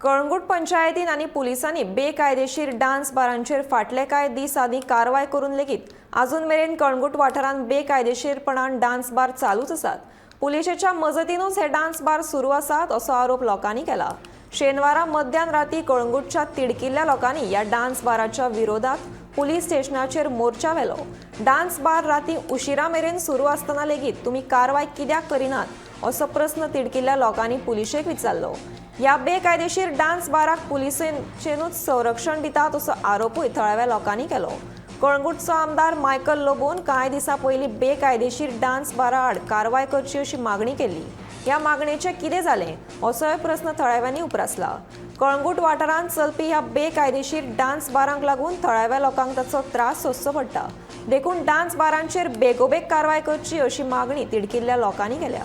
कळंगूट पंचायतीन आनी पुलिसांनी बेकायदेशीर डान्स बारांचेर फाटले कांय दीस आदीं कारवाय करून लेगीत अजून मेरेन कळंगूट वाठारांत बेकायदेशीरपणान डान्स बार चालूच आसात. पुलिशेच्या मजतीनूच हे डान्स बार सुरू आसात असो आरोप लोकांनी केला. शेनवारा मध्यान राती कळंगूटच्या तिडकिल्ल्या लोकांनी ह्या डान्स बाराच्या विरोधात पुलीस स्टेशनाचेर मोर्चा व्हेलो. डान्स बार राती उशिरा मेरेन सुरू आसतना लेगीत तुमी कारवाय कित्याक करिनात असो प्रस्न तिडकिल्ल्या लोकांनी पुलिशेक विचारलो. ह्या बेकायदेशीर डान्स बाराक पुलिशेनूच संरक्षण दितात असो आरोपूय थळाव्या लोकांनी केलो. कळंगूटचो आमदार मायकल लोबोन कांय दिसां पयलीं बेकायदेशीर डान्स बारा आड कारवाय करची अशी मागणी केल्ली. ह्या मागणेचें कितें जालें असोय प्रस्न थळाव्यांनी उप्रासला. कळंगूट वाठारांत चलपी ह्या बेकायदेशीर डान्स बारांक लागून थळाव्या लोकांक ताचो त्रास सोंसचो पडटा. देखून डान्स बारांचेर बेगोबेग कारवाय करची अशी मागणी तिडकिल्ल्या लोकांनी केल्या.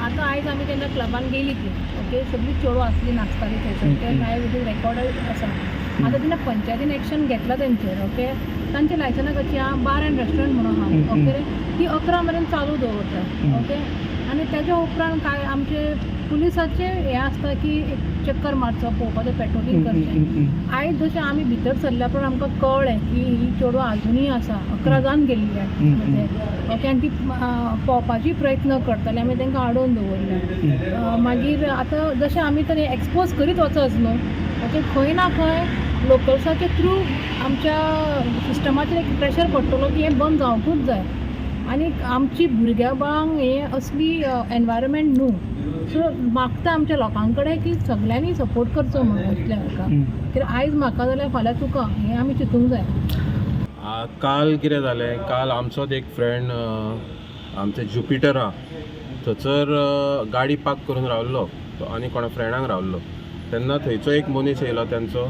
आतां आयज आमी जेन्ना क्लबान गेली ती ओके सगळीं चेडवां आसली नाचताली थंयसर ते लायव विथ रेकॉर्ड आसा. आतां तेन्ना पंचायतीन एक्शन घेतला तेंचेर. ओके, तांची लायसनां कशी आहा, बार एंड रेस्टॉरंट म्हणून आहा. ओके, ती 11 मेरेन चालू दवरता. ओके, आनी तेज्या उपरांत कांय आमचे पुलिसाचे हें आसता की एक चक्कर मारचो, पळोवपाचें, पेट्रोलिंग करचें. आयज जशें आमी भितर सरल्या पण आमकां कळ्ळें की ही चेडवां आजुनूय आसा, 11 जावन गेल्ली आहा. ओके, आनी ती पोवपाची प्रयत्न करताली, आमी तांकां आडोवन दवरलें. मागीर आतां जशें आमी तर एक्सपोज करीत वचच न्हू. ओके, खंय ना खंय लोकल्साचे थ्रू आमच्या सिस्टमाचेर एक प्रेशर पडटलो की हें बंद जावंकूच जाय. आनी आमची भुरग्यां बाळांक हें असली एनवायरमेंट न्हू. सो मागता आमच्या लोकां कडेन की सगल्यांनी सपोर्ट करचो म्हणून असल्या हाका. कित्याक आयज म्हाका जाल्यार फाल्यां तुका, हें आमी चिंतूंक जाय. काल कितें जालें, काल आमचोच एक फ्रेंड आमचे ज्युपिटर आहा थंयसर गाडी पार्क करून रावल्लो तो आनी कोणा फ्रेंडांक रावल्लो. तेन्ना थंयचो एक मनीस येयलो तेंचो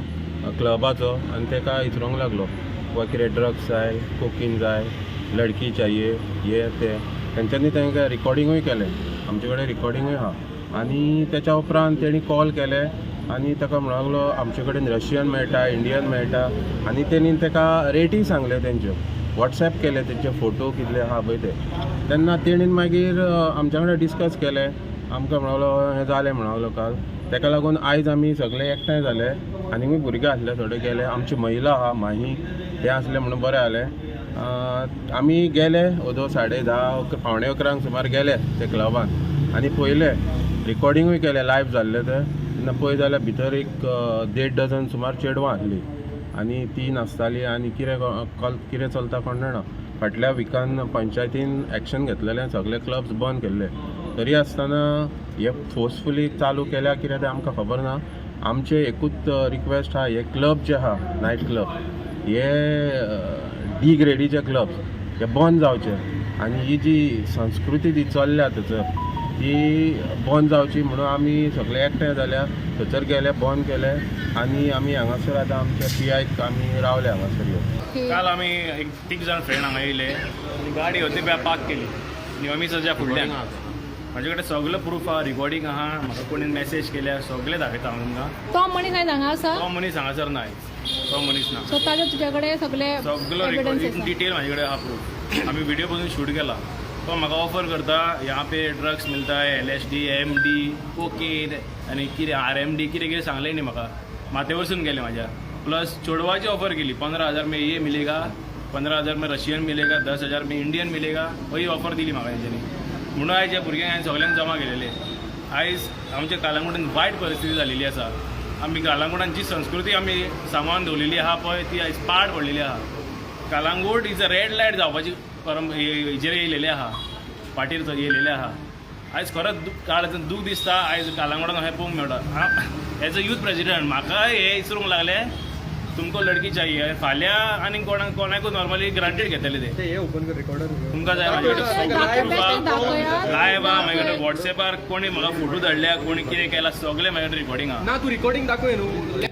क्लबाचो आनी तेका विचारूंक लागलो, वा कितें ड्रग्स जाय, कोकीन जाय, लडकी चाहिए, हे ते. तेंच्यांनी तांकां रिकॉर्डिंगूय केलें, आमचे कडेन रिकॉर्डिंगूय आहा. आनी तेच्या उपरांत तेणी कॉल केले आनी ताका म्हणूंक लागलो आमचे कडेन रशियन मेळटा, इंडियन मेळटा. आनी तेणी ताका रेटी सांगले तेंच्यो, वॉट्सॅप केले तेंचे फोटो कितले आहा पळय ते. तेन्ना तेणीन मागीर आमच्या वांगडा डिस्कस केलें. आमकां म्हणलो हें जालें म्हणलो काल. तेका लागून आयज आमी सगळे एकठांय जाले. आनीकूय भुरगे आसले थोडे गेले. आमची महिला आहा माही, ते आसले म्हणून बरें जालें. आमी गेले ओदो 10:30 10:45 सुमार गेले ते क्लबान आनी पळयलें, रिकॉर्डिंगूय केलें लायव जाल्लें तें. तेन्ना पळय जाल्यार भितर एक 1.5 डझन सुमार चेडवां आसलीं आनी ती नाचताली. आनी कितें कितें चलता कोण जाणा. फाटल्या विकान पंचायतीन एक्शन घेतलेलें, सगळे क्लब्स बंद केल्ले. तरी आसतना हे फोर्सफुली चालू केल्या कितें तें आमकां खबर ना. आमचें एकूच रिक्वेस्ट आहा, हे क्लब जे आहा नायट क्लब, हे डी ग्रेडीचे क्लब हे बंद जावचे आनी ही जी संस्कृती जी चल्ल्या थंयसर ती बंद जावची म्हणून आमी सगळे एकठांय जाल्या, थंयसर गेले, बंद केले आनी आमी हांगासर आतां आमच्या पी आयक आमी रावले हांगासर येवन. काल आमी एक तीग जाण फ्रेंड हांगा येयले आनी गाडी होती पळय पार्क केली नियमीसाच्या फुडल्यान. म्हाजे कडेन सगलो प्रूफ आहा, रिकॉर्डिंग आहा. म्हाका कोणी मॅसेज केल्या, सगळें दाखयता हांव तुमकां. तो मनीस आयज हांगा आसा? तो मनीस हांगासर ना आयज, तो मनीस ना. सो ताजे तुज्या कडेन सगळे सगलो एविडन्स रिकॉर्डिंग आसा? डिटेल म्हाजे कडेन आहा प्रूफ. आमी व्हिडिओ पसून शूट केला. तो म्हाका ऑफर करता, यहाँ पे ड्रग्स मिलता है, LSD, MD, cocaine आनी कितें RMD कितें कितें सांगलें न्ही. म्हाका माथे वरसून गेलें म्हाज्या. प्लस चेडवाची ऑफर केली, 15,000 में ये मिलेगा, 15,000 में रशियन मिलेगा, 10,000 में इंडियन मिलेगा. ही ऑफर दिली म्हाका तेंच्यांनी. म्हणून आयज ह्या भुरग्यांक हांवें सगल्यांक जमा केलेले. आयज आमच्या कालांगुटान वायट परिस्थिती जालेली आसा. आमी कालांगुटान जी संस्कृती आमी सांबाळून दवरलेली आहा पळय, ती आयज पाड पडलेली आहा. Calangute is a red light जावपाची परम हेजेर येयलेले आहा, पाटीर येयलेले आहा. आयज खरोच काळ दूख दिसता. आयज कालांगुटान अशें पळोवंक मेळटा. एज अ यूथ प्रेसिडेंट म्हाका हे विसरूंक लागले, तुमकां लडकी चाहिए. फाल्यां आनी कोणाक कोणाकूय नॉर्मली ग्रांटेड घेतले ते. तुमकां जाय म्हाजे कडेन सगळो प्रूफ आहा, लायव आहा म्हाजे कडेन. वॉट्सॅपार कोणी म्हाका फोटो धाडल्या, कोणी कितें केलां, सगळें म्हाजे कडेन रिकॉर्डिंग आहा. ना, तू रिकॉर्डिंग दाखय न्हू.